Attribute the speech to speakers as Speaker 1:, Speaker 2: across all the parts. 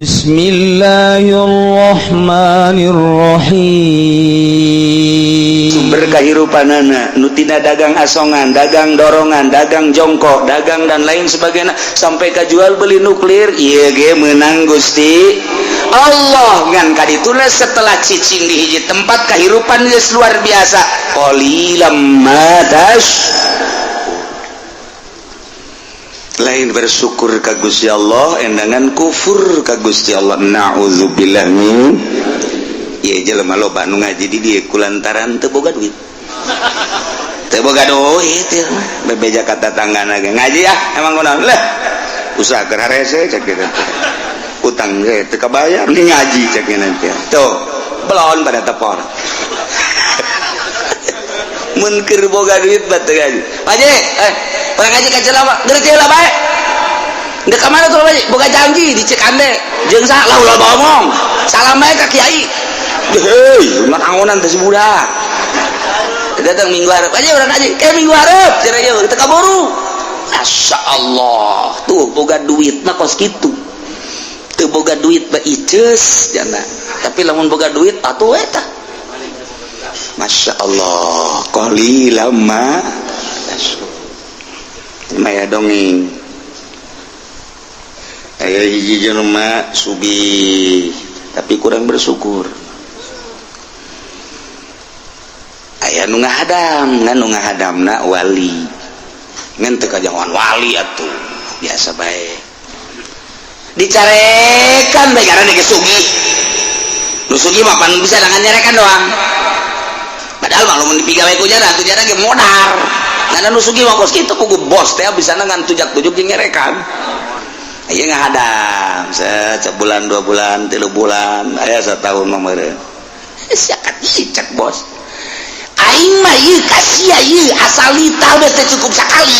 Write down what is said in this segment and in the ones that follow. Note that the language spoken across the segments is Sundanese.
Speaker 1: Bismillahirrahmanirrahim.
Speaker 2: Sumber kehidupanana nu tina dagang asongan, dagang dorongan, dagang jongkok, dagang dan lain sebagainya sampai ke jual beli nuklir, ieu ge menang Gusti Allah. Ngan kadituna setelah cicing di hiji tempat kehidupan geus luar biasa. Qalilam ma tash, lain bersyukur ka Gusti Allah, endangan kufur ka Gusti Allah. Na'udzubillah min. Ieu jelema loba nu ngaji di dieu kulantaran teu boga duit. Teu boga duit ieu mah bebeja ka tatanggana ge ngaji ah emang kunaon lah usaha keur harese cek kitu. Utang ge teu kabayar ni ngaji cek nanti. Tuh belon pada tepor. Mun keur boga duit mah teu ngaji. Pak Haji, urang ngaji ka jelema geus lah bae. Ndek ka mana tuh Pak Haji? Boga janji di Cikande jeung saha lah ulah ngomong. Salam bae ka kiai. Hei, mah angonan teh si budak. Datang minggu hareup aja urang ngaji. Kayak minggu hareup cenah ieu teu kaburu. Masya Allah, tuh boga duit mah kos kitu. Teu boga duit mah iceus jana. Tapi lamun boga duit atuh eta. Masya Allah, qalilam ma tashkur. Maya dongeng. Aya hiji jelema sugih tapi kurang bersyukur. Aya nu ngahadam, ngan nu ngahadamna wali. Ngan teu kajahoan wali atuh, biasa bae. Dicarekan bae karena geus sugih. Nu sugih mah pan bisa dengan nyarekan doang. Padahal mah lamun dipigawe ku jara, atuh jara ge modar. Ngan nu sugih mah kos kitu kudu bos teh bisa ngan tujak-tujuk jeung nyarekan. Aya ngahadam, set sebulan, 2 bulan, 3 bulan, aya satahun mah meureun. Siakat cek bos. Aing mah ieu ka sia ieu asal nitah we teu cukup sakali.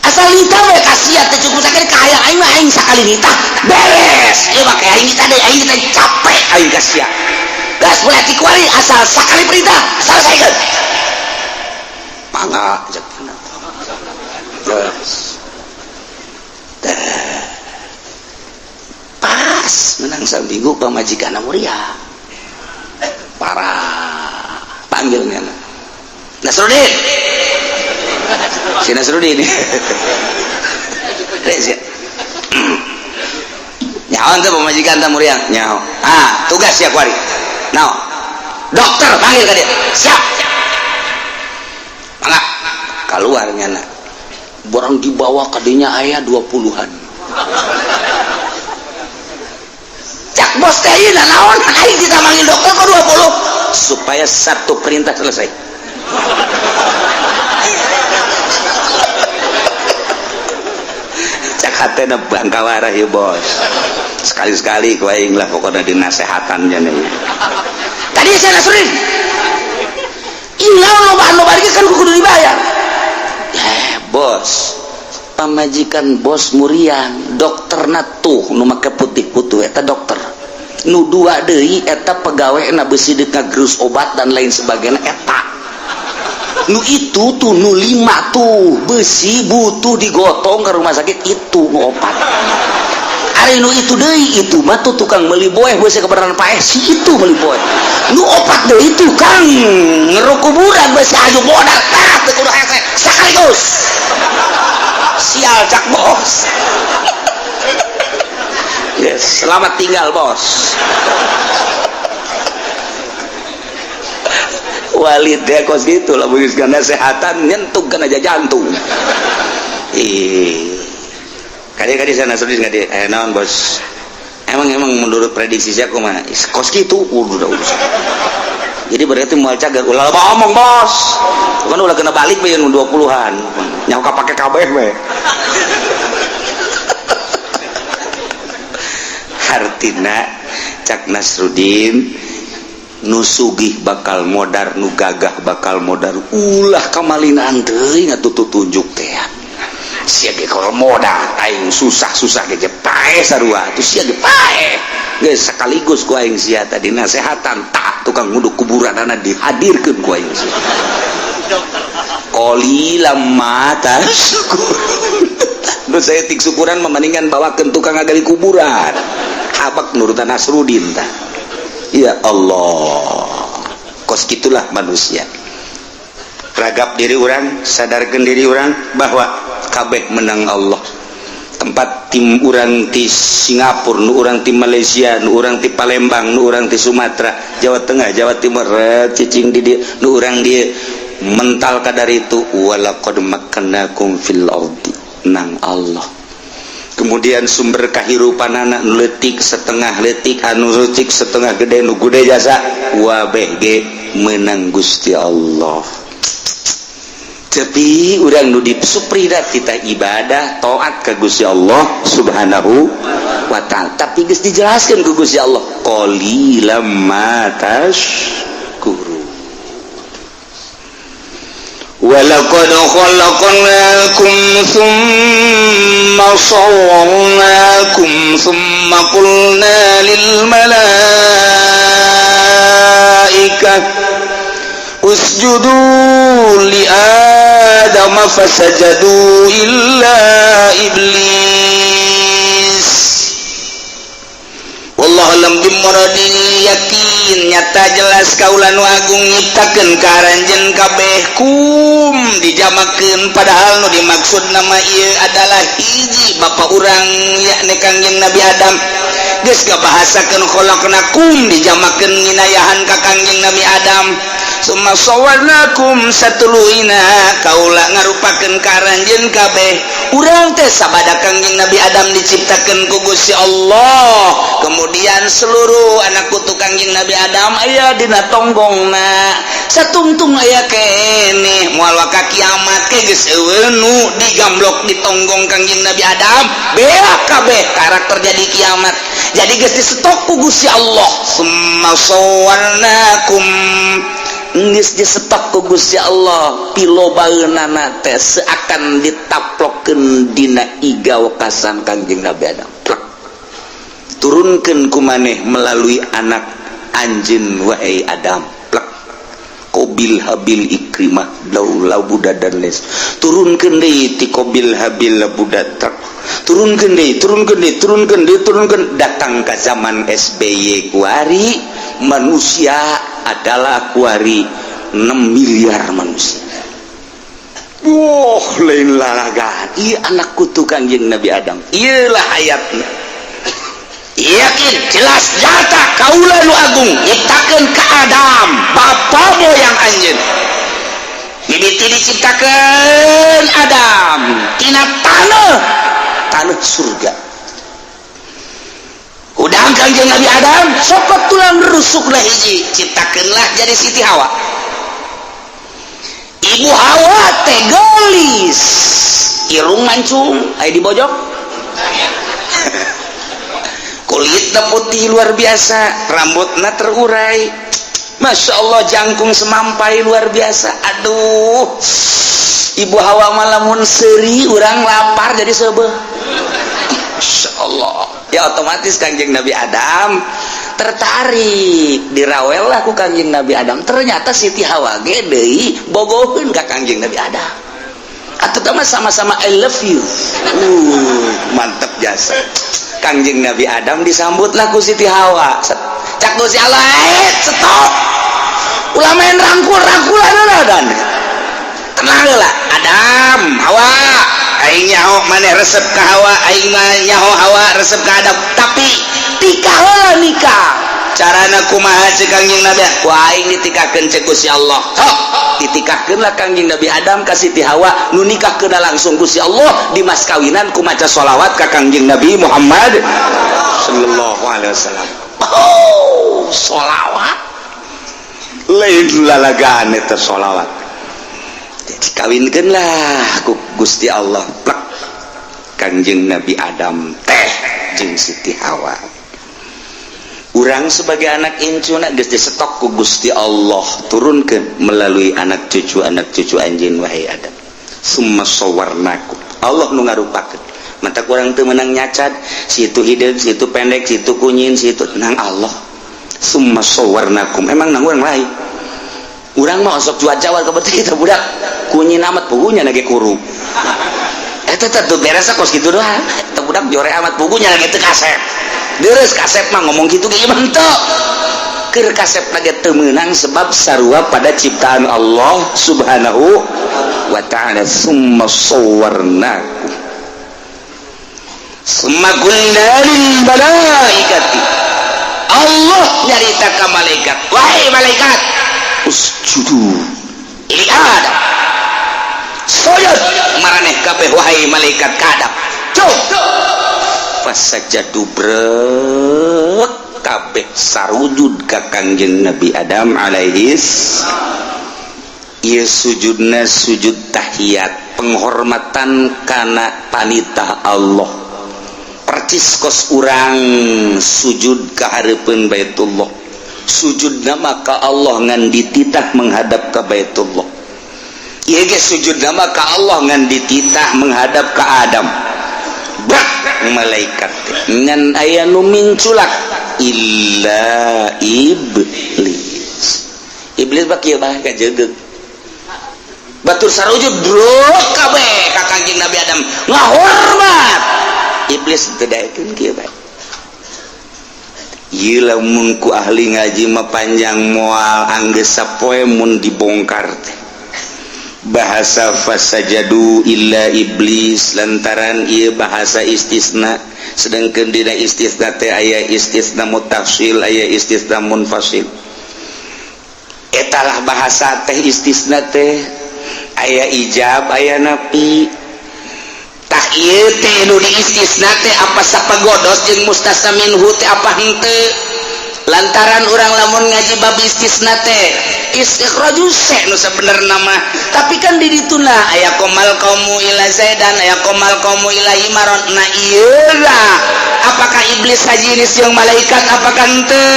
Speaker 2: Asal nitah we ka sia teu cukup sakali kahayang aing mah aing sakali nitah beres. Ieu mah kayak aing nitah deui, aing nitah capek aing ka sia. Gas berarti kuari asal sakali perintah selesaikan. Mangga cek. Terus. Pas menang saminggu pamajikan muria. Parah panggilnya Nasruddin, si Nasruddin Reza nyaon tuh pamajikan teh muriang nyaho ah tugas ya kuari naon dokter panggil ka dia siap mangga keluar nyana barang dibawa kadinya aya 20-an cak bos teh ieu naon aing kita manggil dokter kok 20 supaya satu perintah selesai. Cak hatena bangka warah ya bos. Sekali-sekali ku aing lah pokoknya dinasehatan jane. Tadi saya Nasruddin. Ieu loba-loba kan kudu dibayar. Ya bos. Pamajikan bos muriang, dokterna tuh nu make putih-putih eta dokter. Nu dua deui eta pegawai na besi deuk ngagerus obat dan lain sebagainya eta. Nu itu tuh nu 5 tuh besi butuh digotong ke rumah sakit itu nu opat. Ari nu itu deui itu mah tuh tukang meuli boeh besi kebenaran paeh si itu meuli boeh. Nu opat deui tukang ngeruk kuburan besi aju modal tah teu kudu hese sekaligus. Sial cak bos. Yes, selamat tinggal bos. Walid dia kos gitu lah geus nasehatan nyentuh kana jantung. Ih. Kadi-kadi sana Nasruddin kadi naon bos. Emang menurut prediksi saya kumaha? Kos kitu udah urusan. Jadi berarti moal cager ulah loba omong bos. Bukan ulah kena balik we nu 20-an. Nyaho ka pake kabeh we. Hartina cak Nasruddin nu sugih bakal modar nu gagah bakal modar ulah kamalinaan teuing atuh tutunjuk teh sia ge kalau modar aing susah-susah ge paeh sarua atuh sia ge paeh geus sekaligus ku aing sia tadi nasehatan tah tukang nguduk kuburanana dihadirkeun ku aing sia qalilam ma tashkur. Nu saeutik syukuran mendingan bawakeun tukang ngagali kuburan, habak nurutan Nasrudin tah. Ya Allah, kos gitulah manusia. Ragap diri urang, sadarkan diri urang bahwa kabeh menang Allah. Tempat tim urang di Singapura, nu urang di Malaysia, nu urang di Palembang, nu urang di Sumatera, Jawa Tengah, Jawa Timur, cicing di dieu, nu urang di mental kadar itu. Walaqad makkannakum fil ardi, nang Allah. Kemudian sumber kehidupan anak letik setengah letik, anu letik setengah gede, nu gede jasa wabeh ge menang Gusti Allah. Tapi urang nu disupridat kita ibadah taat ke Gusti Allah Subhanahu wa Ta'ala, tapi geus dijelaskan ke Gusti Allah, qalilam ma tashkuru. Walaqad khalaqnakum thumma sawwarnakum thumma qulna lil malaikah usjudu li Adam fasajadu illa iblis. Wallahu a'lam bimuradi. Yakin, nyata jelas kaula nu agung nyiptakeun ka aranjeun kabeh. Kum dijamakeun, padahal nu dimaksud nama ieu adalah hiji bapa urang, yakni Kangjeng Nabi Adam. Geus ngabahasakeun khalaqnakum, dijamakeun nginayahan ka Kangjeng Nabi Adam. Summa sawwarnakum, satuluyna kaula ngarupakeun ka aranjeun kabeh. Urang teh sabada Kangjeng Nabi Adam diciptakeun ku Gusti Allah, kemudian seluruh anak putu Kangjeng Nabi Adam aya dina tonggongna, satungtung aya keneh moal waka kiamat ke geus euweuh nu digamblok di tonggong Kangjeng Nabi Adam, beak kabeh karakter jadi kiamat. Jadi geus disetok ku Gusti Allah. Summa sawwarnakum, geus disetok ku Gusti Allah, pilobaeunana teh seakan ditaplokeun dina iga wekasan Kangjeng Nabi Adam. Plek. Turunkeun ku maneh melalui anak anjeun, wahai Adam. Plek. Kobil, Habil, Ikrimah, Labuda dan les. Turunkeun deui ti Kobil, Habil, Labuda, truk. Turunkeun deui, turunkeun deui, turunkeun deui, turunkeun, datang ke zaman SBY kuari. Manusia adalah kuari 6 miliar manusia. Wah, lain lalagan. Iya, anak kutu Kangjeng Nabi Adam. Iyalah hayatna. Yakin, jelas, nyata kaula nu agung nyiptakeun ka Adam, bapa moyang anjeun. Mimiti diciptakeun Adam tina tanah, tanah surga. Udah, Kangjeng Nabi Adam sokot tulang rusuklah hiji, ciptakeunlah jadi Siti Hawa. Ibu Hawa teh gelis, irung mancung, aya dibojok, kulitnya putih luar biasa, rambutnya terurai, Masya Allah, jangkung semampai luar biasa. Aduh, Ibu Hawa malamun seri, urang lapar jadi seubeuh. Masya Allah. Ya, otomatis Kangjeng Nabi Adam tertarik, dirawel lah ku Kangjeng Nabi Adam. Ternyata Siti Hawa ge deui bogoheun ka Kangjeng Nabi Adam atau mah sama-sama I love you. Mantep jasa. Kangjeng Nabi Adam disambutlah ku Siti Hawa. Cak Gusti Allah, eh, stop, ulah main rangkul rangkulan dan tenang lah. Adam, Hawa, aing nyaho maneh resep ka Hawa, aing mah nyaho Hawa resep ka Adam, tapi tikah heula, nikah. Carana kumaha cek Kangjeng Nabi? Ku aing ditikahkeun, cek Gusti Allah. Sok ditikahkeun lah Kangjeng Nabi Adam ka Siti Hawa. Nu nikahkeun langsung Gusti Allah, di mas kawinan ku maca sholawat ka Kangjeng Nabi Muhammad sallallahu alaihi wasallam. Oh, sholawat lain lalagaan eta sholawat. Dikawinkeun lah ku Gusti Allah, plek, Kangjeng Nabi Adam teh jeung Siti Hawa. Urang sebagai anak incuna geus disetok ku Gusti Allah, turunkeun melalui anak cucu, anak cucu anjeun, wahai Adam. Summa sawarnakum, Allah nu ngarupakeun. Mata kurang teu meunang nyacat, situ hideung, situ pendek, situ kunyin, situ nang Allah. Summa sawarnakum, emang nang urang lain. Urang mah sok cuaca kebetul kita budak kunyin amat, pugunya nage kuru. Eta teh beres kos kitu doang. Eta budak jore amat, pugunya lagi teu kasep. Deres kasep mah ngomong kitu ge mah henteu. Keur kasep lagi teu meunang, sebab sarua pada ciptaan Allah Subhanahu wa Ta'ala. Summa sawwarnakum, summa qulna lil malaikati, Allah nyarita ka malaikat, "Wahai malaikat, usjudu li Adam." Sujud maraneh kabeh, wahai malaikat, ka Adam. Cuk, fasajadu, brek kabeh sarujud ka Kangjeng Nabi Adam alaihis. Ieu sujudna sujud tahiyat, penghormatan kana panitah Allah, percis kos urang sujud ka hareupeun Baitullah. Sujudna maka Allah ngan dititah menghadap ke Baitullah. Ieu ge sujudna maka Allah ngan dititah menghadap ke Adam. Brak malaikat teh ngan aya nu minculak, illa iblis. Iblis bak kieu bae kajegeug. Batur sarujud brok kabeh ka Kangjeng Nabi Adam ngahormat, iblis teu daekeun, kieu bae. Ieu lamun ku ahli ngaji mah panjang, moal anggeus sapoe mun dibongkar teh bahasa fasajadu illa iblis, lantaran ieu bahasa istisna, sedangkan dina istisna teh aya istisna muttasil, aya istisna munfasil. Etalah bahasa teh, istisna teh aya ijab, aya nafi. Tah, ieu teh nu di istisna teh apa sapagodos jeung mustasna minhu teh apa henteu? Lantaran urang lamun ngaji bab istisna teh istikhraju se nu sabenerna mah, tapi kan di dituna aya qomal qaumu illa zaidan, aya qomal qaumu illa himaron. Nah, ieu lah, apakah iblis sajinis jeung malaikat, apakah henteu?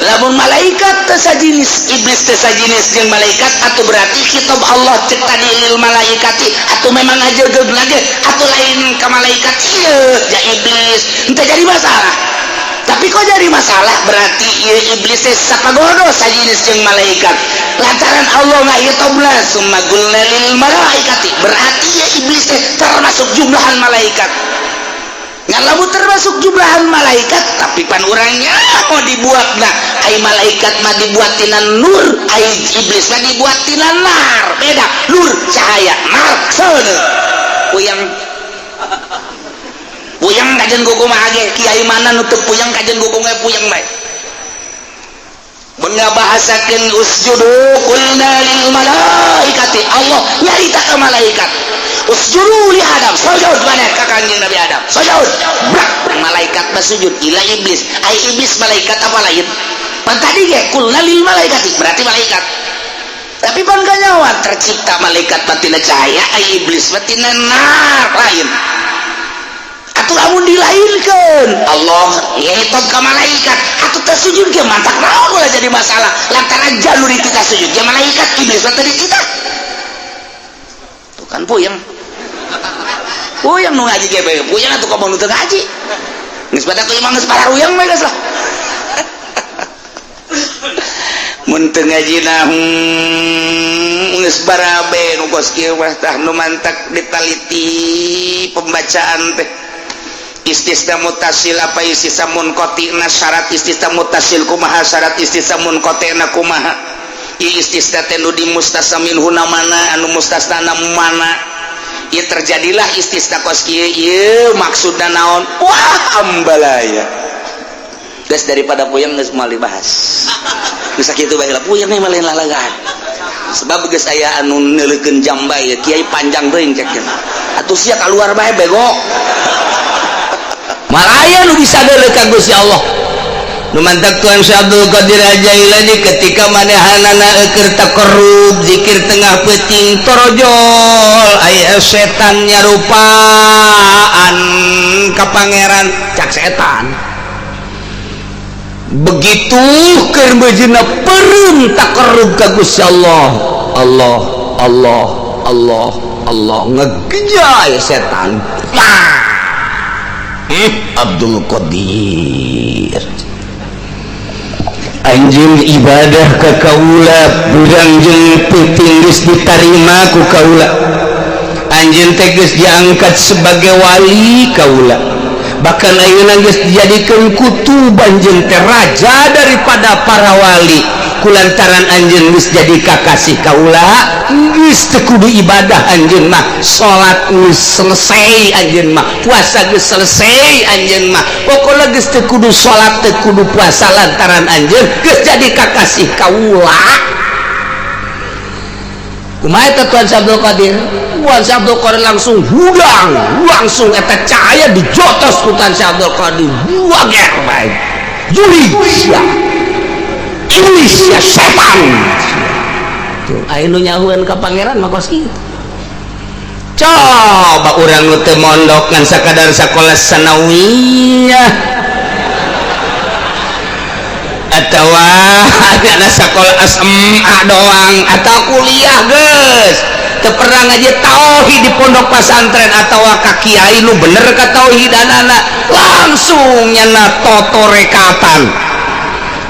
Speaker 2: Lamun malaikat teu sajinis, iblis teu sajinis jeung malaikat, atau berarti khitab Allah cek tadi lil malaikati atau memang aja lagi atau lain ke malaikat ieu ja iblis henteu jadi masalah. Tapi kok jadi masalah? Berarti ieu iblis teh sapagodo sajinis jeung malaikat, lantaran Allah ngahitobna summa qulna lil malaikati, berarti ya iblis teh termasuk jumlahan malaikat. Ngan lamun termasuk jumlahan malaikat, tapi pan urangnya mau dibuat, nah, ai malaikat mah dibuat tina nur, ai iblis mah dibuat tina nar. Beda, nur cahaya, nar seuneu. Puyeng puyeng kajen kumaha ge, kiai mana nutup puyeng kajen kuku ge puyeng bae. Mun ngabahasakeun usjudu, qulna lil malaikati, Allah nyarita ka malaikat, usjudu li Adam, sujud maneh ka Kangjeng Nabi Adam. Sujud, brak, malaikat mah sujud, illa iblis. Ai iblis malaikat apa lain? Pan tadi ge qulna lil malaikati, berarti malaikat. Tapi pan kanyawan tercipta malaikat mah tina cahaya, ai iblis mah tina nar, lain. Atuh lamun dilainkeun, Allah ngitab ka malaikat atuh teu sujud ge mantak naon ulah jadi masalah, lantaran jalur itu kita sujud ge malaikat, iblis mah teu dititah. Tuh kan puyeng puyeng, nu ngaji ge bae puyeng atuh, komo nu teu ngaji geus pada tuh imang geus pararuyang mah geus lah. Mun teu ngajina geus barabe nu kos kieu mah. Tah, nu mantak ditaliti pembacaan teh istisna mutasil apa istisna munqati-na, syarat istisna mutasil kumaha, syarat istisna munqati-na kumaha, ieu istisna teh nu di mustasna minhu mana, anu mustasna mana. Ieu terjadilah istisna kos kieu, ieu maksudna naon? Wah, ambalaya geus, daripada puyeng geus moal dibahas. Geus sakitu bae lah, puyeng mah lain lalagaan, sebab geus aya anu neuleukeun jambai, kiai panjang teuing cek atuh sia keluar bae bego.
Speaker 1: Malaya nu bisa deuleu ka Gusti Allah. Nu mantak Tuhan Syekh Abdul Qadir Al-Jailani ketika manehanana keur taqarrub zikir tengah peuting, torojol aya setan nyarupaan ka pangeran. Cak setan begitu keur beujina peureum taqarrub ka Gusti Allah, Allah, Allah, Allah, Allah, ngegejay setan. Wah! Abdul Qadir, anjeun ibadah ka kaula beurang jeung peuting geus ditarima ku kaula. Anjeun teh geus diangkat sebagai wali kaula, bahkan ayeuna geus dijadikeun kutub. Anjeun teh raja daripada para wali. Kulantaran anjeun geus jadi kakasih kaula, geus teu kudu ibadah anjeun mah. Salat geus selesai anjeun mah, puasa geus selesai anjeun mah. Pokokna geus teu kudu salat, teu kudu puasa, lantaran anjeun geus jadi kakasih kaula. Kumaha eta Tuan Abdul Qadir? Tuan Abdul Qadir langsung hudang, langsung eta cahaya dijotos ku Tuan Abdul Qadir. Wager bae. Juli sia. Iblis sia, setan. Tuh, aya nu nyahueun ka pangeran mah kos kitu. Coba urang nu teu mondok ngan sakadar sakola sanawiyah atau ada sekolah SMA doang atau kuliah, geus teu pernah ngaji tauhid di pondok pesantren atau ka kiai nu bener ka tauhidanana, langsung nyana totorekatan,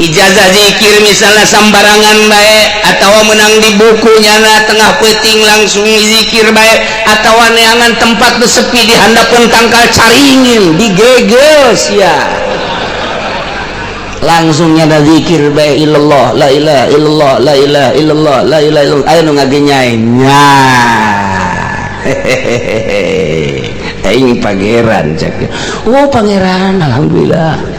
Speaker 1: ijazah zikir misalnya sambarangan bae, atau menang di buku, nyana tengah peuting langsung zikir bae, atau neangan tempat nu sepi di handapeun tangkal caringin digeges ya, langsung nyada zikir bae, illallah, la ilaha illallah, la ilaha illallah, la ilaha illallah. Aya nu ngagenyai nya, hehehe, aing pangeran cek. Oh, pangeran, alhamdulillah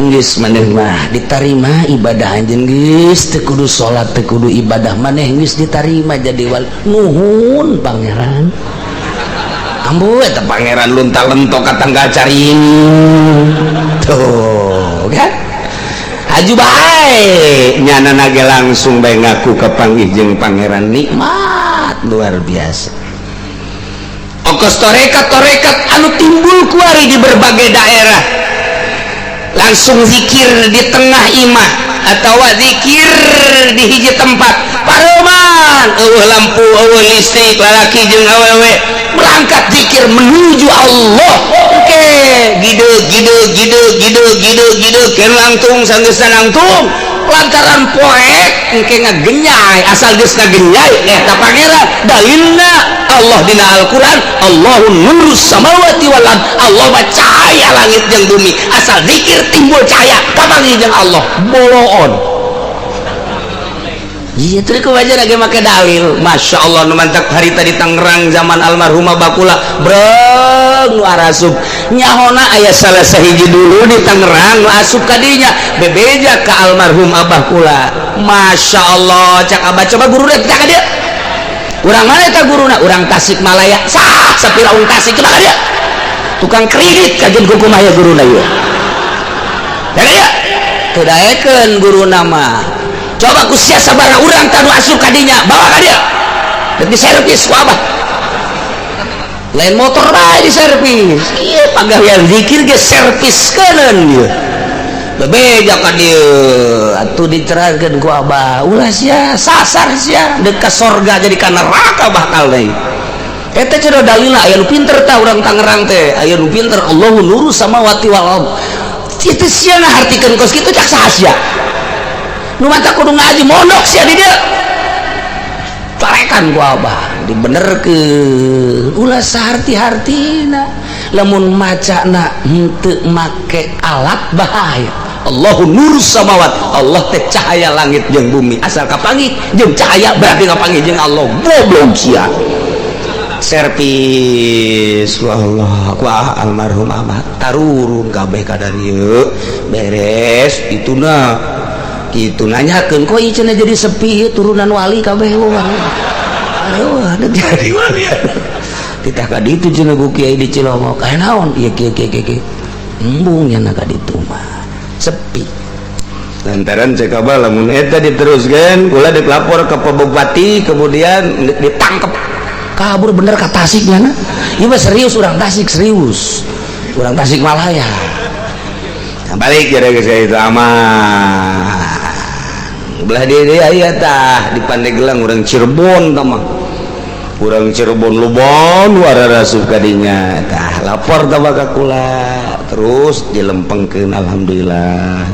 Speaker 1: geus maneh mah ditarima ibadah anjeun. Geus teu kudu salat, teu kudu ibadah, maneh geus ditarima jadi wali. Nuhun, pangeran. Ambu eta pangeran lunta lentok ka tanggal caringin tuh kan haju bae nyana nage, langsung bae ngaku kapanggih jeung pangeran. Nikmat luar biasa. Okos torekat-torekat anu timbul kuari di berbagai daerah, langsung zikir di tengah imah atau zikir di hiji tempat pareman, euweuh lampu, euweuh listrik, lalaki jeung awewe berangkat zikir menuju Allah. Oke, gide gide gide gide gide gide ken langtung sanggeusna langtung lantaran poek engke ngagenyai. Asal geus ngagenyai eta pangeran. Dalilna Allah dina Al-Qur'an, Allahu nurus samawati wal ard. Allah mah cahaya langit jeung bumi. Asal zikir timbul cahaya, kapanggih jeung Allah, boloon. Iya, itu wajar lagi make dalil. Masya Allah, nu mantak harita di Tangerang zaman almarhumah Bakula, breng nu arasup. Nyahona aya salah sahiji dulu di Tangerang nu asup kadinya, bebeja ka almarhum Abah kula. Masya Allah, cak Abah, coba guru teh ka dia. Urang mana eta guruna? Urang Tasikmalaya. Sah, sapira urang Tasik, coba ka dia. Tukang kredit kajeun kumaha ya guruna ieu. Ya dia. Teu daekeun guruna mah. Coba ku sia sabaraha urang tanu asup kadinya, bawa ka dia. Dek diservis ku Abah, lain motor bae diservis. Ieu pagawean zikir ge servis keuneun ieu. Bebeja ka dieu atuh, dicerahkeun ku Abah, ulah sia sasar, sia dek ka sorga jadi ka neraka bakal deui. Eta cenah dalilna aya nu pinter tah, urang Tangerang teh aya nu pinter. Allahu nurus samawati wal ard, itu sia ngahartikeun kos kitu cak saha sia? Nu mata kudu ngaji mondok sia di dieu. Carekan ku Abah, dibenerkeun, ulah saharti-hartina. Lamun macana henteu make alat, bahaya. Allahu nurus samawat, Allah teh cahaya langit jeung bumi. Asal kapanggih jeung cahaya berarti kapanggih jeung Allah. Goblok sia. Servis ku Allah, ku almarhum Abah, tarurun kabeh ka dieu. Beres ituna gitu, nanyakeun, kok ieu cenah jadi sepi ieu, turunan wali kabeh. Wah, aduh, jadi wali titah ka ditu cenah ku kiai di Cilongok. Aya naon ieu kieu kieu kieu? Embung nya ka ditu mah sepi. Lantaran cek Abah, lamun eta diteruskeun, kula dilapor ke Pak Bupati, kemudian ditangkep, kabur bener ka Tasik nya. Ieu mah serius, urang Tasik, serius urang Tasikmalaya. Nah, balik jadi ke saya itu aman. Belah dia aya tah di Pandeglang, urang Cirebon tah mah, urang Cirebon lubon wararasup kadinya tah, lapor tah ka kula, terus dilempengkeun. Alhamdulillah.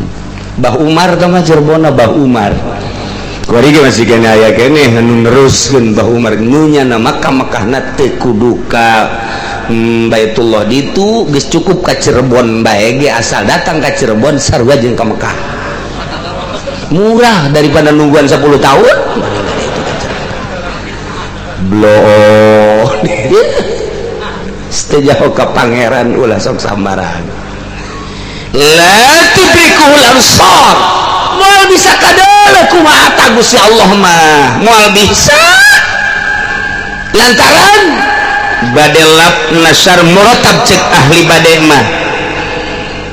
Speaker 1: Bah Umar tah mah Cirebon, Bah Umar. Kuari ge masih kene aya keneh anu neruskeun Bah Umar nu nyana Makkah Makkahna teu kudu ka Baitullah ditu geus cukup ka Cirebon bae ge, asal datang ka Cirebon sarua jeung ka Mekah, murah daripada nungguan 10 tahun. Bloh, jauh ka pangeran, ulah sok sambaran. La tudrikuhul absar, moal bisa kadeuleu kumaha ta Gusti Allah mah, moal bisa, lantaran badal laf nasar muratab. Cek ahli bade mah,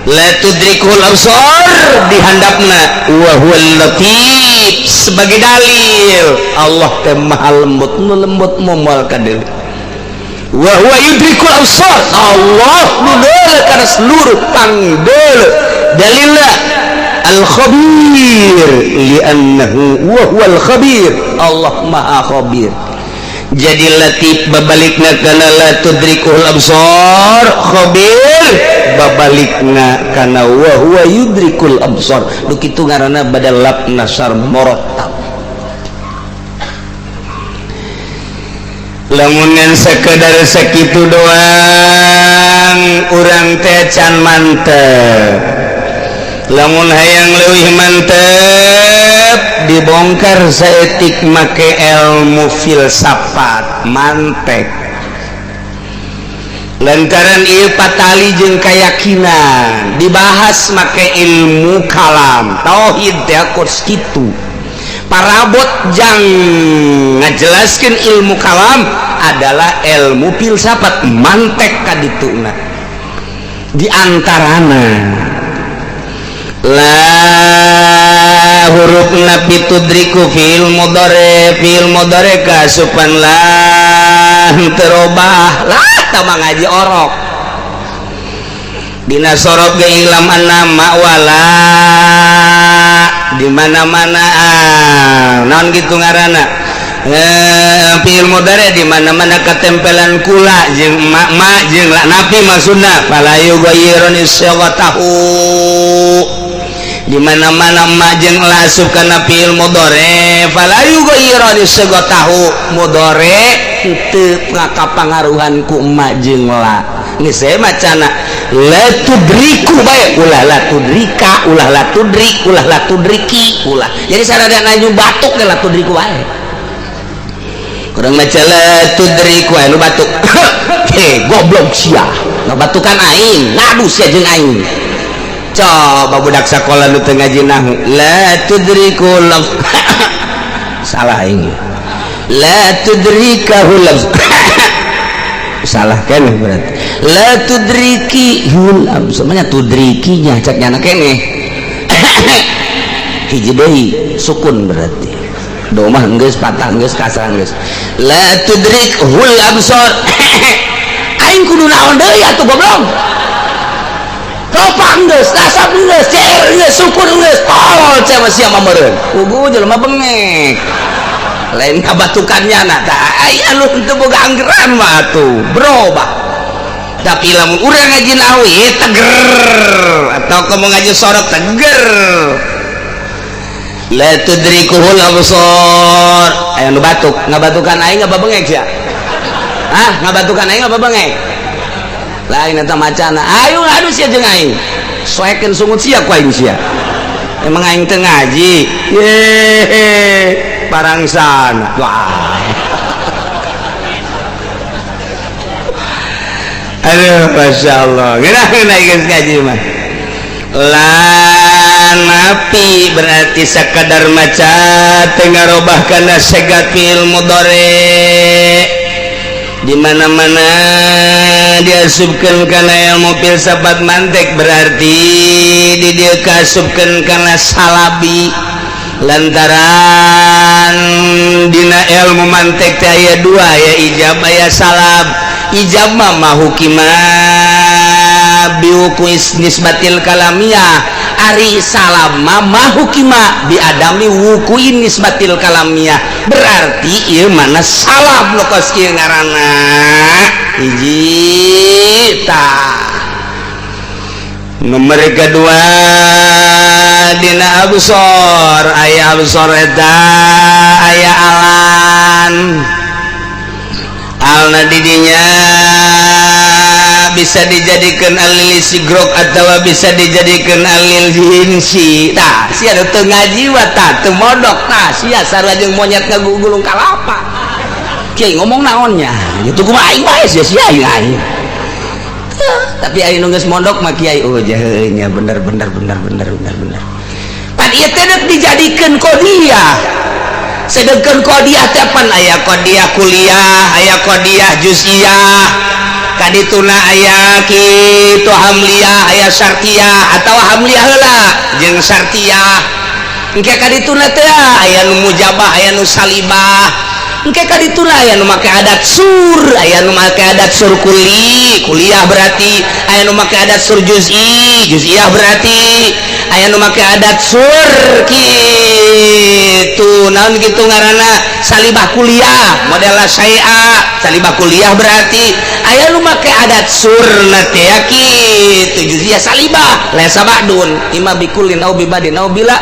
Speaker 1: la tudrikuhul absar dihandapna wa huwal latif sebagai dalil Allah teh maha lembut. Nu lembut moal kadeuleu. Wa huwa yudrikul absar, Allah nu deuleu kana seluruh pangdeuleu. Dalilna al khabir, li'annahu wa huwal khabir, Allah maha khabir. Jadi latif babalikna kana la tudrikuhul absar, khabir babalikna kana wa huwa yudrikul absar. Nu kitu ngaranna badal laf nasar murattab. Lamun ngan sekedar sakitu doang, urang teh can mantep. Lamun hayang leuwih mantep, dibongkar saeutik make ilmu filsafat mantek, lantaran ieu patali jeung kayakinan dibahas make ilmu kalam. Tauhid teh kos kitu parabot jang ngajelaskeun ilmu kalam adalah ilmu filsafat mantek kadituna. Di antarana la huruf nafi tudriku fi'il mudhari, fi'il mudhari kasupan lah terobah lah tama ngaji orok dina sorot ge ilam annama wala di mana-mana naon gitu ngaranna fi'il mudhari di mana-mana ketempelan kula jeung ma jeung la nafi maksudna fala yughayyirun sighatahu. Di mana-mana ma jeung la asup kana fi'il mudhari fala yughayyirun sighatahu, mudhari teu ngakapangaruhan ku ma jeung la. Geus we macana la tudriku bae, ulah la tudrika, ulah la tudrik, ulah la tudriki, ulah. Jadi sarada nanya batuk ge la tudriku bae. Kurang maca la tudriku anu batuk. He goblok sia, ngabatukan aing, ngadu sia jeung aing. Coba budak sakola nu teu ngaji nahu, la tudriku laf salah aing. La tudrikahu laf salah keneh berarti. La tudriki hul semuanya tudrikinya cek nyana keneh. Hiji deui sukun berarti. Domah geus patah geus kasrah geus. La tudrik hul absar. Aing kudu naon deui atuh goblok. Ropa geus, nasab geus, ceer geus, sukun geus, tolol sia mah sia mah meureun. Puguh jelema bengek. Lain kabatukannya na tah ai anu teu boga anggeran mah atuh berubah. Tapi lamun urang ngaji nahu teger atau kamu ngaji sorot teger. La tudrikuhul absar. Aya nu batuk, ngabatukan aing apa bengek sia? Hah, ngabatukan aing apa bengek? Lain eta macana. Ayo adu sia jeung aing. Soekeun sungut sia ku aing sia. Emang aing teu ngaji. Yehe, parangsana. Wah. Aduh, Masya Allah. Geuna geus ngaji mah. La nafi berarti sakadar maca teu ngarobah kana segat fi'il mudhari. Di mana-mana diasupkeun kana ilmu filsafat mantek berarti di dieu kaasupkeun kana salabi, lantaran dina ilmu mantek teh aya dua, aya ijab aya salab. Ijab mah mahukima biwuku nisbatil kalamiyah, ari salab mah mahukima bi adami wukuin nisbatil kalamiyah. Berarti ieu mana salab lokos ieu ngaranna hiji tah. Nomor kedua dina absor aya absor eta aya alan alna didinya bisa dijadikan alil sigrok atau bisa dijadikan alil jinsi. Tah sia teu ngaji wa tah teu modok tah sia sarua jeung monyet ngagugulung kalapa. Kiai ngomong naonnya gitu kumaha aing bae sia sia aing aing. Tapi aing nu geus mondok mah kiai oh jaheunya bener bener bener bener bener bener. Pan ieu teh dijadikeun kodiah. Sedengkeun kodiah teh pan aya kodiah kuliah, aya kodiah juz'iyah, kadituna aya kitu hamliyah, aya syartiyah atawa hamliyah heula jeung syartiyah. Engke kadituna teh aya nu mujabah, aya nu salibah. Engke kadituna aya nu make adat sur, aya nu make adat sur kuli, kuliah berarti, aya nu make adat sur juz'i, juz'iyah berarti, aya nu make adat sur kitu naon kitu ngaranna salibah kuliah model syai'a salibah kuliah berarti aya nu make adat surna teh kitu juz'iyah salibah laisa ba'dun imma bikulin au bibadin au bila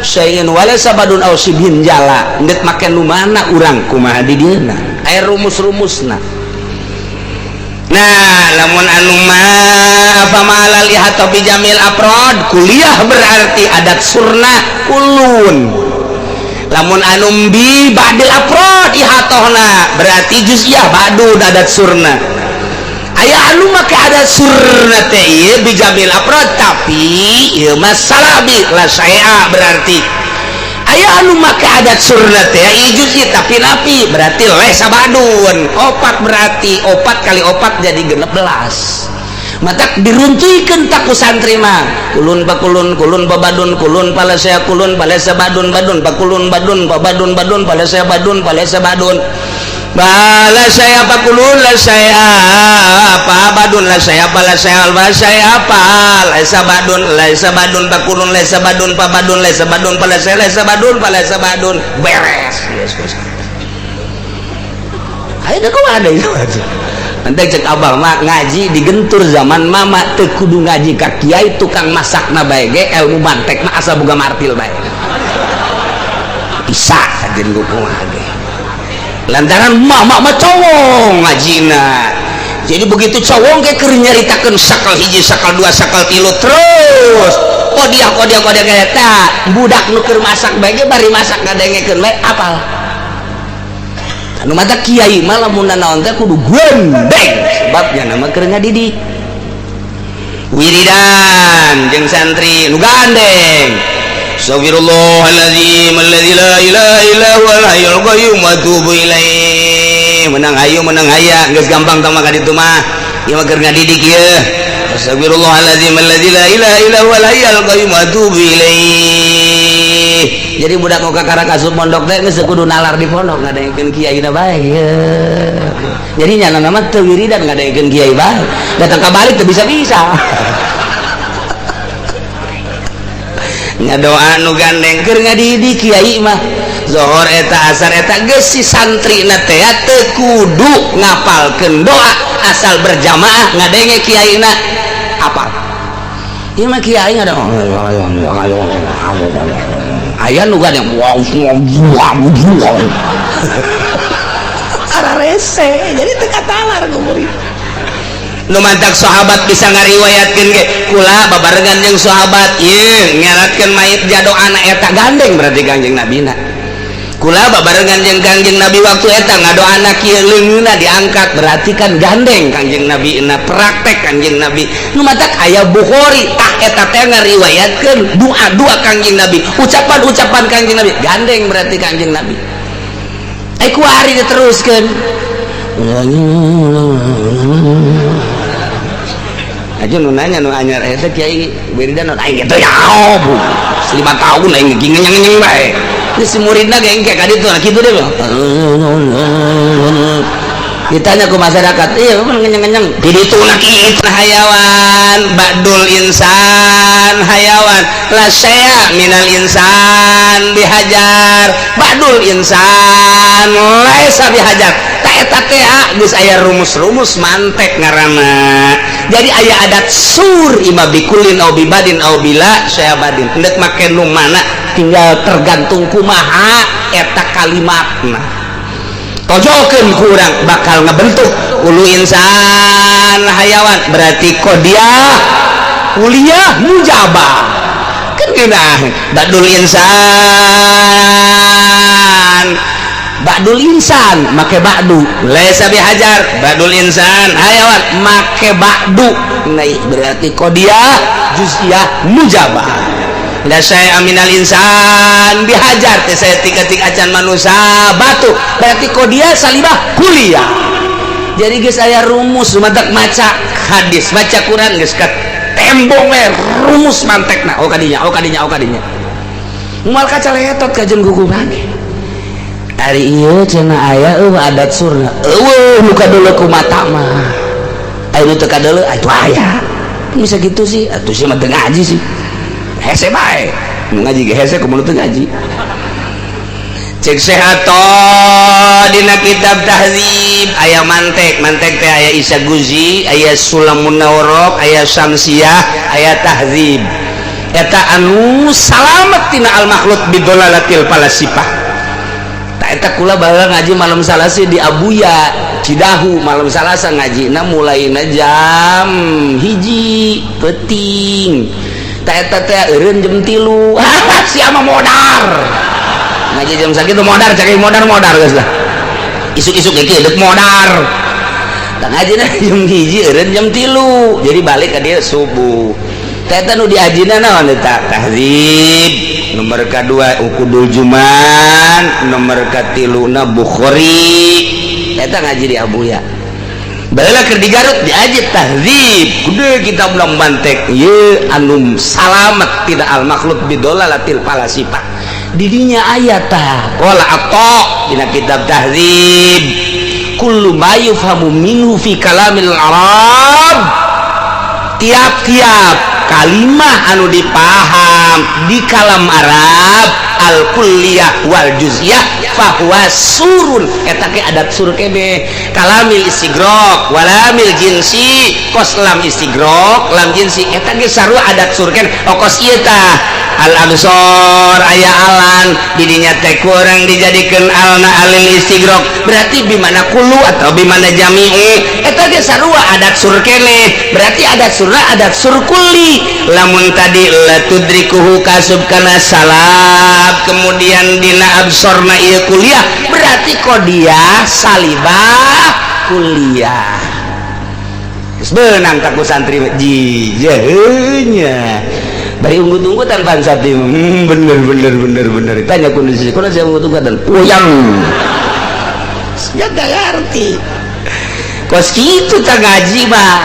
Speaker 1: syai'in walaysa badun au sibhin jala ndek make nu mana urang kumaha di dieuna aya rumus-rumusna. Nah lamun anu ma fama alal ihata bi jamil afrad kuliah berarti adat surna kulun. Lamun anu bi badil afrad ihatohna berarti juz'iyah badun adat surna. Aya anu make adat surna teh ieu bi jamil afrad tapi ieu mah salabi la syai'a berarti. Aya anu make adat surna teh ieu juz'i tapi napi berarti lesa badun. Opat berarti opat kali opat jadi 16. Matak diruntuhkeun tak ku santri mah kulun pakulun kulun babadun kulun palasea kulun palesa badun badun pakulun badun pabadun badun palesea badun palesa badun bala saya pakulun la saya apa badun la saya pala saya la saya apa laisa badun laisa badun pakulun laisa badun pabadun laisa badun palesea laisa badun palesa badun beres. Yes, ayo kok ada itu aja. Nanti cek abah mah ngaji digentur zaman mama teu kudu ngaji ka kiai tukang masakna bae ge ilmu mantek mah asa boga martil bae. Bisa kajen kumaha ge. Lantaran mama mah cowong ngajina. Jadi begitu cowong ge keur nyaritakeun sakal hiji, sakal dua, sakal tilu terus. Kodiah kodiah kodiah eta budak nu keur masak bae ge bari masak ngadengekeun bae apal. Anu mata kiai mah lamun naon teh kudu gondeng sebabnya nama keur ngadidik wiridan jeung santri nu gandeng. Astagfirullahalazim alladzi la ilaha illa huwal hayyul qayyum wa atubu ilaih. Menang hayu menang haya geus gampang tah mah ka ditu mah ieu mah keur ngadidik ieu. Astagfirullahalazim alladzi la ilaha illa huwal hayyul qayyum wa atubu ilaih. Jadi budak nu kakara asup pondok teh geus kudu nalar di pondok ngadengekeun kiai na bae. Jadi nya nama teu wiridan ngadengekeun kiai bae. Datang ka balik teu bisa-bisa. Ngadoa nu gandeng keur ngadidik kiai mah. Zohor eta asar eta geus si santrina teh teu kudu ngapalkeun doa asal berjamaah ngadenge kiaina apal. Ieu mah kiai ngada aya nu gandeng ara rese jadi teu katalar ku murid. Nu mantak sahabat bisa ngariwayatkeun ge kula babarengan jeung sahabat ieu nyaratkeun mayit jado anak eta gandeng berarti Kangjeng Nabina. Kula babarengan jeung Kangjeng Nabi waktu eta ngadoana kieu leungeunna diangkat berarti kan gandeng Kangjeng Nabi na praktek Kangjeng Nabi. Nu matak aya Bukhari tah eta teh ngariwayatkeun doa-doa Kangjeng Nabi, ucapan-ucapan Kangjeng Nabi gandeng berarti Kangjeng Nabi. Ai kuari diteruskeun. Aja nu nanya nu anyar eta kiai wiridan aing kitu ya bu 5 tahun aing ngenyeng-ngenyeng bae. Geus si muridna ge engke ka ditu kitu deh. Ditanya ke masyarakat, iya ngenyeng-ngenyeng di ditu itu hayawan. Ba'dul insan hayawan, la syai'a minal insan bihajar, ba'dul insan laisa bihajar. Tak eta teh geus aya rumus-rumus mantek ngaranna. Jadi aya adat sur ima bikullin au biba'din au bila syai'a badin. Endek make nu mana tinggal tergantung kumaha eta kalimatna. Tojokeun ku urang bakal ngebentuk kullu insan hayawan, berarti qodiyah kuliah mujabah kan geunah. Ba'dul insan, ba'dul insan make ba'du laisa bihajar, ba'dul insan hayawan make ba'du. Nah, berarti qodiyah juz'iyah mujabah. La syai'a minal insan bihajar teh saya tika-tik acan manusia batu, berarti qodiyah salibah kuliah. Jadi geus aya rumus, matak maca hadis, maca Quran geus ka tembong we rumus mantekna. Oh kadinya, oh kadinya, oh kadinya, moal kacaletot kajen gugu bage. Ari ieu cenah aya eueuh adat surna, eueuh nu kadeuleu ku mata mah, aya nu teu kadeuleu atuh aya. Bisa gitu sih atuh, sih mah teu ngaji sih, hese bae. Nu ngaji ge hese, kumaha teu ngaji. Cek sehato dina kitab Tahdzib aya mantek. Mantek teh aya Isa Guzi, aya Sulamun Naurok, aya Syamsiah, aya Tahdzib. Eta anu salamet tina al makhluk bidolalatil falasifah. Tak eta kula baheula ngaji malam Salasa di Abuya Cidahu. Malam Salasa ngajina mulaina jam 1 peuting. Tak eta teh eureun jam 3. Sia mah modar ngaji jam sakitu, modar cek modar, modar geus lah. Isuk-isuk ge deuk modar. Tak ngaji jam 1, eureun jam 3, jadi balik ka dia subuh. Teh nu diajina naon eta? Tahdzib nomor kedua, Uqudul Juman nomor katiluna, Bukhari. Eta ngaji di Abuya. Baheula keur di Garut diaji Tahdzib gede, kitab ulang mantek ye anu salamet tidak al makhluk bidolalatil falasifah. Didinya ayat tah qala Atha dina kitab Tahdzib, kullu ma yufhamu minhu fi kalamil arab, tiap-tiap kalimah anu dipaham di kalam Arab, al kulliyah wal juz'iyah fahuwa surun, eta ge adat sur kene. Kalamil istigrok walamil jinsi, kos lam istigrok lam jinsi eta ge sarua adat sur kene. Oh, kos ieu tah al absor aya alan didinya teh kurang dijadikeun alna alil istigrok, berarti bimana kullu atau bimana jami'u, eta ge sarua adat sur kene, berarti adat surna adat sur kulli. Lamun tadi la tudrikuhu kasub kana salab, kemudian dina absorna ieu kuliah, berarti qodiyah salibah kuliah. Geus beunang tak ku santri jijehnya bari unggut-unggutan pan santri. Bener bener bener bener. Tanya kondisi kuno saya unggut-unggutan puyang ya gak ngerti. Kos kitu tak ngaji mah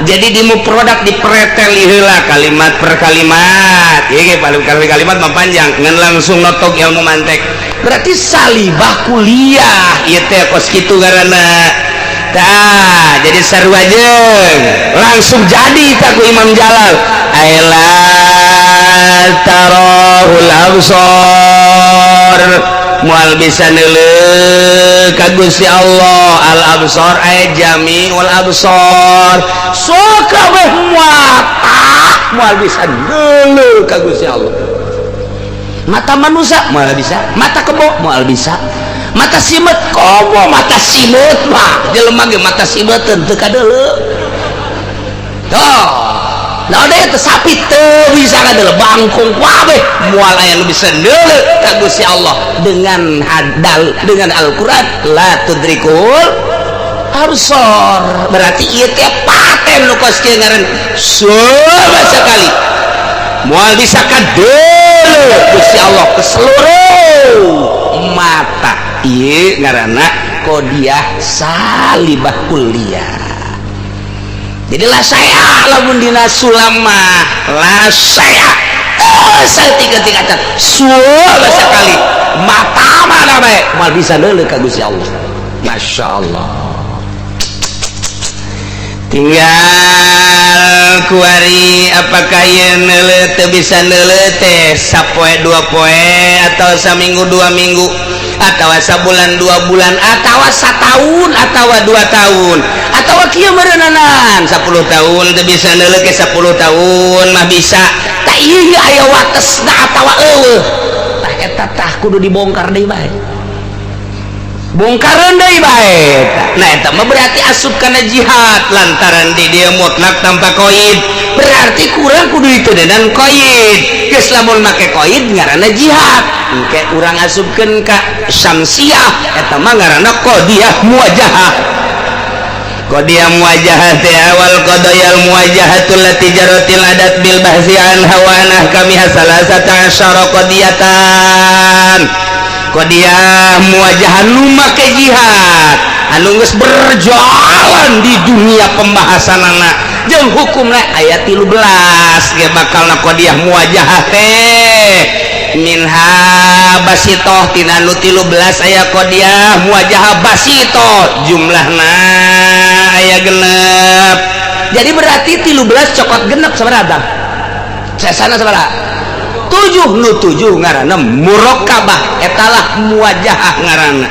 Speaker 1: jadi di produk dipretel heula kalimat per kalimat. Ieu ge paling kalimat mah panjang ngan langsung notok ilmu mantek, berarti salibah kuliah ieu teh kos kitu ngaranna. Tah, jadi sarua jeung langsung jadi tak ku Imam Jalal aila tarahul absar, moal bisa neuleuh ka Gusti Allah. Al absar ay jami'ul absar, sok kabeh mata moal bisa neuleuh ka Gusti Allah. Mata manusia moal bisa, mata kebo moal bisa, mata simet komo, mata simet mah jelema ge mata simeteun teu kadeuleu. Tuh nah ada teh sapi teu bisa kadeuleu, bangkung kabeh moal aya nu bisa neuleuh ka Gusti Allah dengan hadal dengan Al-Qur'an la tudrikul absor. Berarti ieu teh paten nu kos kieu ngaran sama sekali moal bisa kadeuleu Gusti Allah ke seluruh mata. Ieu ngaranna qodiyah salibah kuliah. Jadi lah saya lamun dina sulama lah saya, oh, saya tiga tiga suara sekali mata mana bae moal bisa neuleuh ka Gusti Allah. Masya Allah. Tinggal kuari, apakah ieu neuleuh teu bisa neuleuh teh sapoe dua poe atau saminggu 2 minggu atau sabulan 2 bulan atau setahun atau 2 tahun atau kieu meureunanan 10 tahun teu bisa neuleuh ke 10 tahun mah bisa. Tak, ieu aya watesna atawa euweuh? Tah, eta tah kudu dibongkar deui bae, bongkaran deui bae. Nah, eta mah berarti asup kana jihad, lantaran di dia mutlak tanpa koid, berarti kurang kudu itu dan koid. Geus, lamun make koid ngaranna jihad, engke urang asupkeun ka syamsiah, eta mah ngaranna qadiyah muwajahah. Qadiyah muwajahah teh wal qadayal muwajahatul lati jaratil adat bil bahsi anha wa an ahkamiha salasata asyara qadiyatan. Qadiyah muwajahah nu make jihad anu geus berjalan di dunia pembahasanana jeung hukumna aya 13 ge bakalna. Qadiyah muwajahah teh minha basitoh, tina nu 13 aya qadiyah muwajahah basitoh, jumlahna aya genep. Jadi berarti 13 cokot genep sabaraha? Sesana sabaraha? Tujuh. Nu tujuh ngaranna murokabah, etalah muwajahah ngaranna.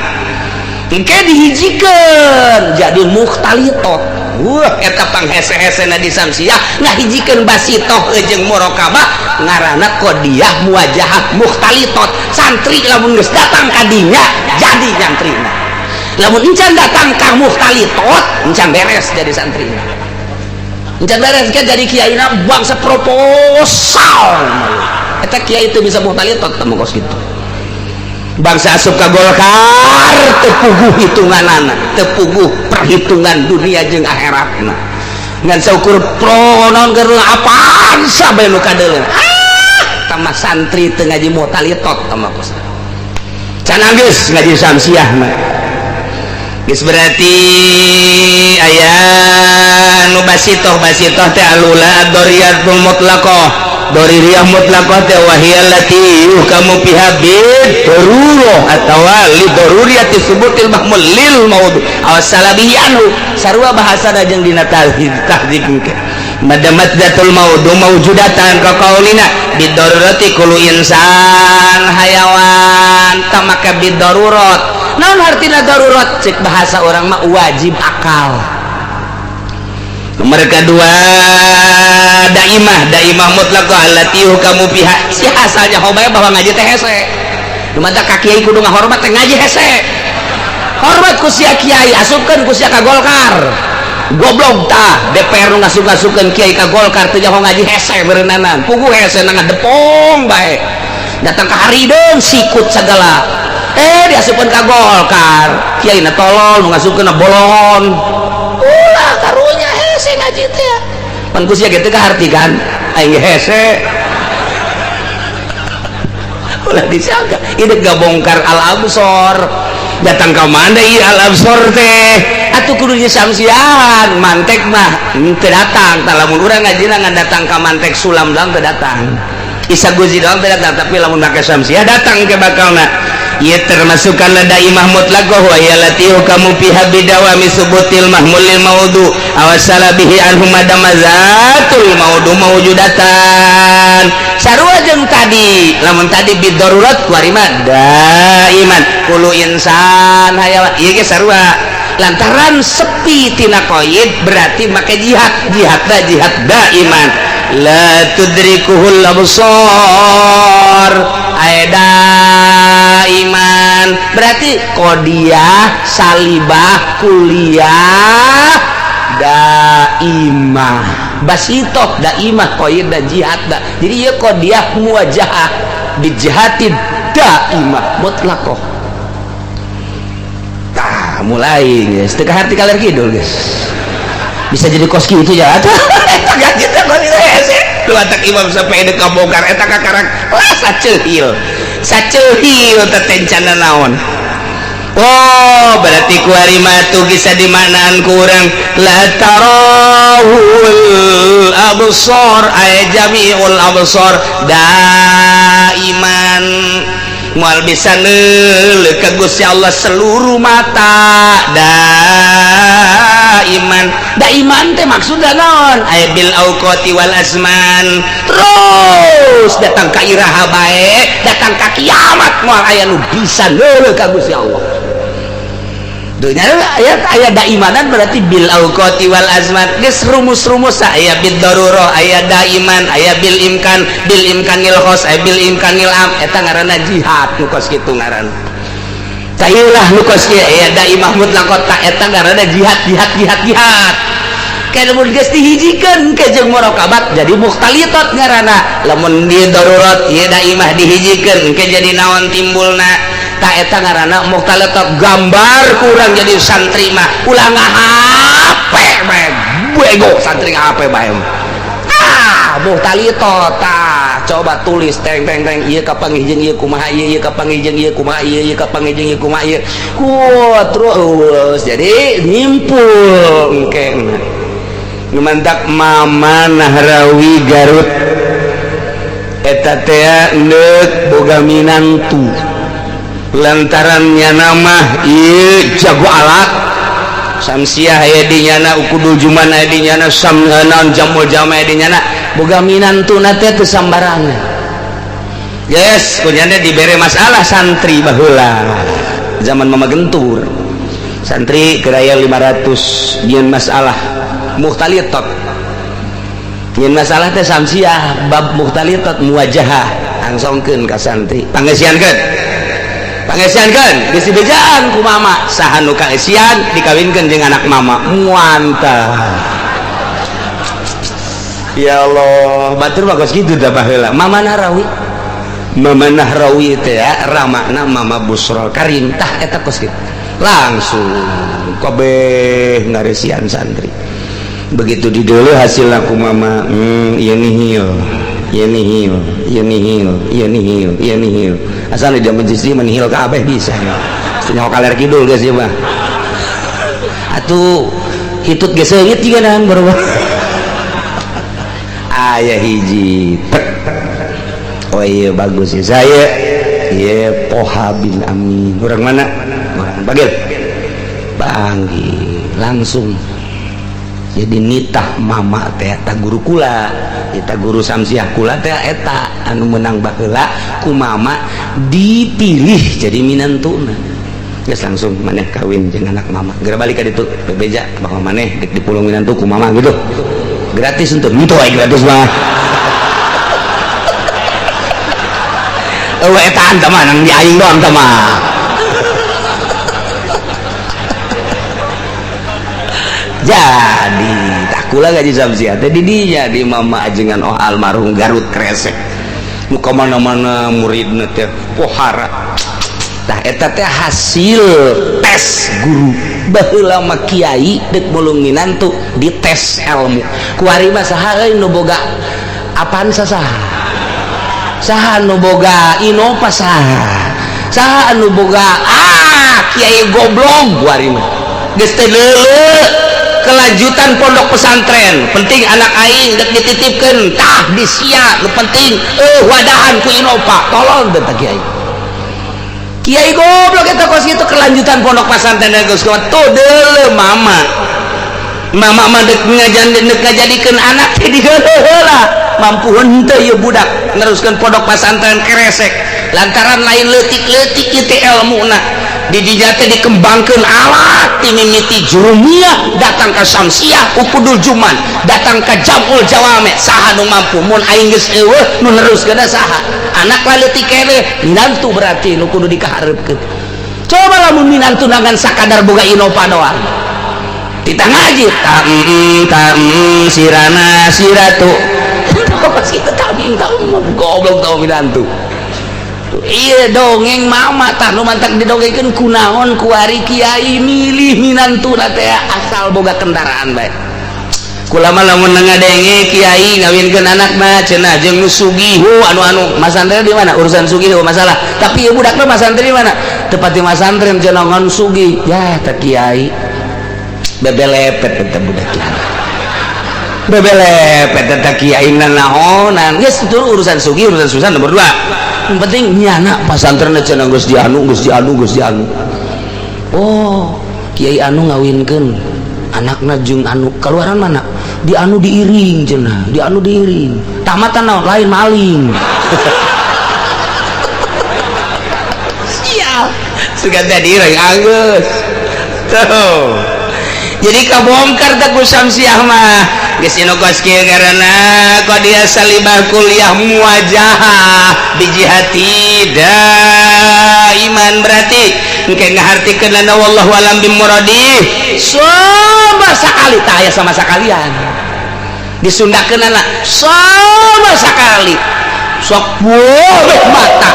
Speaker 1: Engke dihijikeun jadi mukhtalitot. Wah, eta panghese-hesena di samsiah ngahijikeun basitoh jeung murokabah ngaranna qadiyah muwajahah mukhtalitot. Santri lamun geus datang ka dinya jadi nyantrina, lamun encan datang ka mukhtalitot encan beres jadi santrina, encan beres kan jadi kiaina. Bangsa proposal eta kiai itu bisa mukhtalitot temu kos gitu. Bangsa asup ka Golkar teu puguh hitunganana, teu puguh perhitungan dunia jeung akhiratna, ngan saukur pro naon keur apaan sampai nu kadeuleu. Ah, tambah santri teu ngaji mukhtalitot tambah kos can geus ngaji samsiah mah geus. Berarti aya nu basitoh. Basitoh teh alula ad-daruriyatul mutlaqah. Daruriyah mutlaqah teh wahiyal lati yuhkamu fiha bid darurah atawa li daruriyati subutil mahmul lil maudhu aw salabihi anhu, sarua bahasa jeung dina tahdzib. Tahdzib engke madamat dzatul maudhu mawjudatan ka qaulina bidarurati kullu insan hayawan. Tamaka bidarurat naon hartina darurat? Cek bahasa orang mah wajib akal. Nomor kedua daimah. Daimah mutlaqah allati yuhkamu fiha si asalnya hobae bahwa ngaji teh hese. Nu mata ka kiai kudu ngahormat teh, ngaji hese, hormat ku sia kiai, asupkeun ku sia ka Golkar. Goblok tah DPR nu ngasup-ngasupkeun kiai ka Golkar, teu nyaho ngaji hese beureunanan, puguh hese na ngadepong bae, datang ka harideung sikut sagala, eh diasupkeun ka Golkar. Kiai na tolol, nu ngasupkeun na bolon. Ulah karunya hese ngaji teh pan ku sia kitu kaharti kan aing hese. Ulah disangka ini gak bongkar al absor. Datang ke mana ieu al absor teh? Atuh kudu samsian mantek mah teu datang. Tah, lamun urang ngajina ngan datang ka mantek sulam doang teu datang, Isa Guzi doang teu datang, tapi lamun make samsiah datang ke bakalna. Ieu termasuk kana daimah mutlaqah wa hiya lati yuhkamu fiha bidawami subutil mahmul lil maudhu aw salabihi anhu madama zatul maudhu mawjudatan, sarua jeung tadi. Lamun tadi bidarurat, kuari mah daiman kullu insan hayawan. Ieu ge sarua, lantaran sepi tina qaid berarti make jihad. Jihad da jihad daiman la tudrikuhul absar. Aya daiman berarti qodiyah salibah kuliah daimah basitoh daimah qaid da jihad da. Jadi ieu qodiyah muwajahah bijihati daimah mutlaqah. Tah, mulai guys, teu kaharti kaler kidul guys, bisa jadi kos kitu ya. Eta gaji teh kos itu hese. Lu atak imam sampai deuk kabongkar eta kakarak lah saceuhil saceuhil teh tencana naon. Oh, berarti kuari mah tuh bisa dimaknaan kurang la tarahul absar ay jami'ul absar daiman. Moal bisa neuleuh ka Gusti Allah seluruh mata daiman. Daiman teh maksudna naon? Aya bil auqati wal azman, terus datang ka iraha bae, datang ka kiamat moal aya nu bisa neuleuh ka Gusti Allah. Dunya aya aya daimanan berarti bil auqati wal azman. Geus rumus-rumus aya bid darurah, aya daiman, aya bil imkan, bil imkanil khos, aya bil imkanil am. Eta ngaranna jihad nu kos kitu ngaranna. Cailah nu kos kieu aya daimah mutlaqot, ta eta ngaranna jihad jihad jihad jihad. Kayak lamun geus dihijikeun ke jeung murakabat jadi mukhtalitat ngaranna. Lamun di darurat ieu daimah dihijikeun ke jadi naon timbulna? Ta eta ngaranna mukhtalitat. Gambar kurang jadi santri mah ulah ngahape bae, bego santri ngahape bae. Ah, mukhtalitat tah coba tulis teng teng teng ieu kapanggih jeung ieu kumaha, ieu ieu kapanggih jeung ieu kumaha, ieu ieu kapanggih jeung ieu kumaha, ieu ku terus jadi nyimpul engke. Nu mantak Mama Nahrawi Garut eta teh neuk boga minantu lantaran nyana mah ieu jago alat samsiah aya di nyana, ukudul juman aya di nyana, sam naon jamul jama aya di nyana, boga minantuna teh teu sambarangan. Yes, kunyana dibere masalah santri baheula zaman Mama Gentur, santri keraya 500 nyeun masalah mukhtalitat, nyeun masalah teh samsiah bab mukhtalitat muwajahah, langsungkeun ka santri, pangeusiankeun pangeusiankeun, geus dibejaan ku mama saha nu kaeusian dikawinkeun jeung anak mama. Muantah, ya Allah, batur bagus gitu dah baheula. Mama Nahrawi, Mama Nahrawi teh ya ramana Mama Busrol Karim tah eta kos kitu langsung kabeh ngaresian santri. Begitu didulu hasil aku mama, ieu nihil, ieu nihil, ieu nihil, ieu nihil, ieu nihil, asal di zaman istri menihil kabeh bisa nyawa kaler kidul geus ieu mah atuh hitut geus seungit jiga nahan baru aya hiji tek. Oh iya bagus ya saya iya Poha bin Amin, orang mana? Orang Bagil. Panggil langsung jadi nitah mama teh eta guru kula, eta guru samsiah kula teh, eta anu menang baheula ku mama dipilih jadi minantuna. Geus langsung maneh kawin jeung anak mama, geura balik ka ditu bebeja bakal maneh dek dipulung minantu ku mama gitu gratis untuk itu wae gratis mah. Eueuh eta tah mah nang di aing doang tah mah. Jadi tak kula gaji samsiah teh di dinya di mama ajengan oh almarhum Garut Kresek nu ka mana-mana muridna teh pohara. Tah eta teh hasil tes guru baheula mah kiai deuk mulung minantu dites ilmu kuari mah saha euy nu boga apaan, saha saha nu boga Innova, saha saha nu boga, ah kiai goblok kuari mah geus teh leuleuk kelanjutan pondok pesantren. Penting anak aing dek dititipkeun tah di sia nu penting wadahan ku Innova, tolong teh kiai kiai goblok eta kos kitu kelanjutan pondok pesantren geus tuh deuleu mama mama mah dek ngajadikeun anak teh diheula mampu henteu ieu budak neruskeun pondok pesantren Kresek lantaran lain leutik-leutik ieu teh elmuna. Di dinya teh dikembangkeun alat ti mimiti jurumiyah datang ka samsiah ukudul juman datang ka jamul jawame saha nu mampu mun aing geus eueuh nu neruskeun saha anak leutik keneh minantu berarti nu kudu dikahareupkeun. Coba lamun minantu ngan sakadar boga Innova doang kita ngaji tam tam sirana siratu kita tam tam goblok tau minantu. Iya dongeng mama tah nu mantak didongengkeun kunaon kuari kiai milih minantu teh asal boga kendaraan bae. Kula mah lamun ngadenge kiai ngawinkeun anak mah cenah jeung nu sugih anu-anu masantren di mana urusan sugih masalah tapi ieu budak mah masantren di mana tepat di masantren cenah ngan sugih ya teh kiai bebelepet eta budak kiai bebelepet eta kiai nanaonan geus itu urusan sugih urusan susah nomor 2. Yang penting nyana pasantren cenah geus dianu, geus dianu, geus dianu. Oh, kiai anu ngawinkeun anakna jeung anu keluaran mana? Di anu diiring cenah, di anu diiring. Tamatan naon lain maling. Sial. Sugan teh diiring anggeus. Tuh. Jadi kabongkar teh ku Syamsiah mah. Geus inu kos kieu ngaranna qadiyah salibah kuliah muwajahah bijihati daiman, berarti engke ngahartikeun wallahu alam bimuradi sama sakali tah aya sama sakalian disundakeunana sama sakali sok boleh mata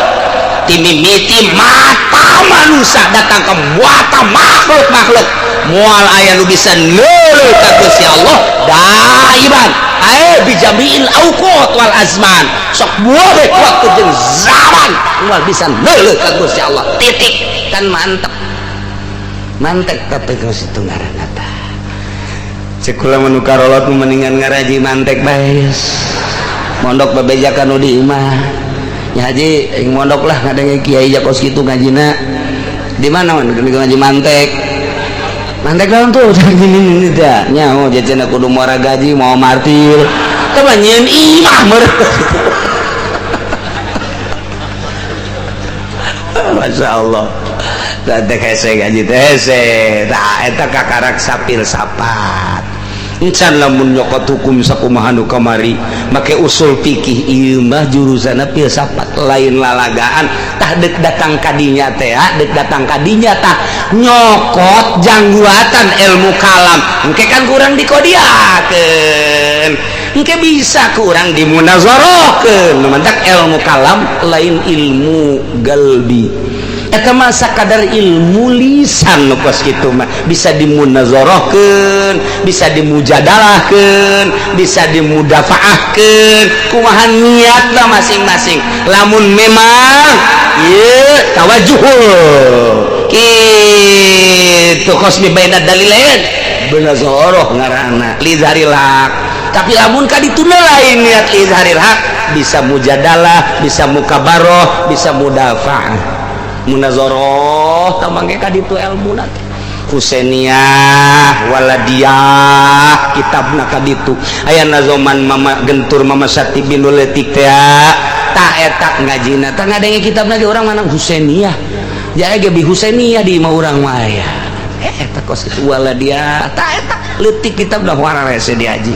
Speaker 1: timimiti mata manusia datang ke mata makhluk-makhluk moal aya nu bisa neuleuh ka Gusti Allah daiman ae bijamiil auqat wal azman sok boleh waktu jeung zaman moal bisa neuleuh ka Gusti Allah titik. Kan mantep mantep tapi kau situ ngaranna tah cek kula mah nu karolot mendingan ngaraji mantek bae mondok bebejakan nu di imah ya haji aing mondok lah ngadenge kiai jakos kitu ngajina di mana man ngaji mantek mantek naon tuh gini gini teh nya oh jajan kudu muara gaji mau martir teh mah nyieun imah meureun. Masya Allah teh hese gaji teh hese tah eta kakarak sapil sapat encan lamun nyokot hukum sakumaha nu kamari make usul fikih ieu mah jurusanna filsafat lain lalagaan tah deuk datang kadinya teh deuk datang kadinya tah nyokot jangguatan ilmu kalam engke kan kurang dikodiakeun engke bisa kurang dimunazarahkeun nu mantak ilmu kalam lain ilmu galbi eta mah sakadar ilmu lisan nu kos kitu mah bisa dimunazarahkeun, bisa dimujadalahkeun, bisa dimudafaahkeun kumaha niatna masing-masing lamun memang ieu tawajuh kitu kosmi baina dalilain munazarah ngaranna lizharil haq. Tapi lamun ka dituna lain niat lizharil haq bisa mujadalah, bisa mukabaroh, bisa mudafaah munazarah tamangke ka ditu ilmuna teh Husainiyah waladiyah kitabna ka ditu aya nazoman mama gentur mama Sati bin Letik teh ta eta ngajina tah ngadenge kitabna ge urang mana Husainiyah jae ge bi Husainiyah di imah urang mah aya eta kos kitu waladiyah ta eta leutik kitabna wararese diaji.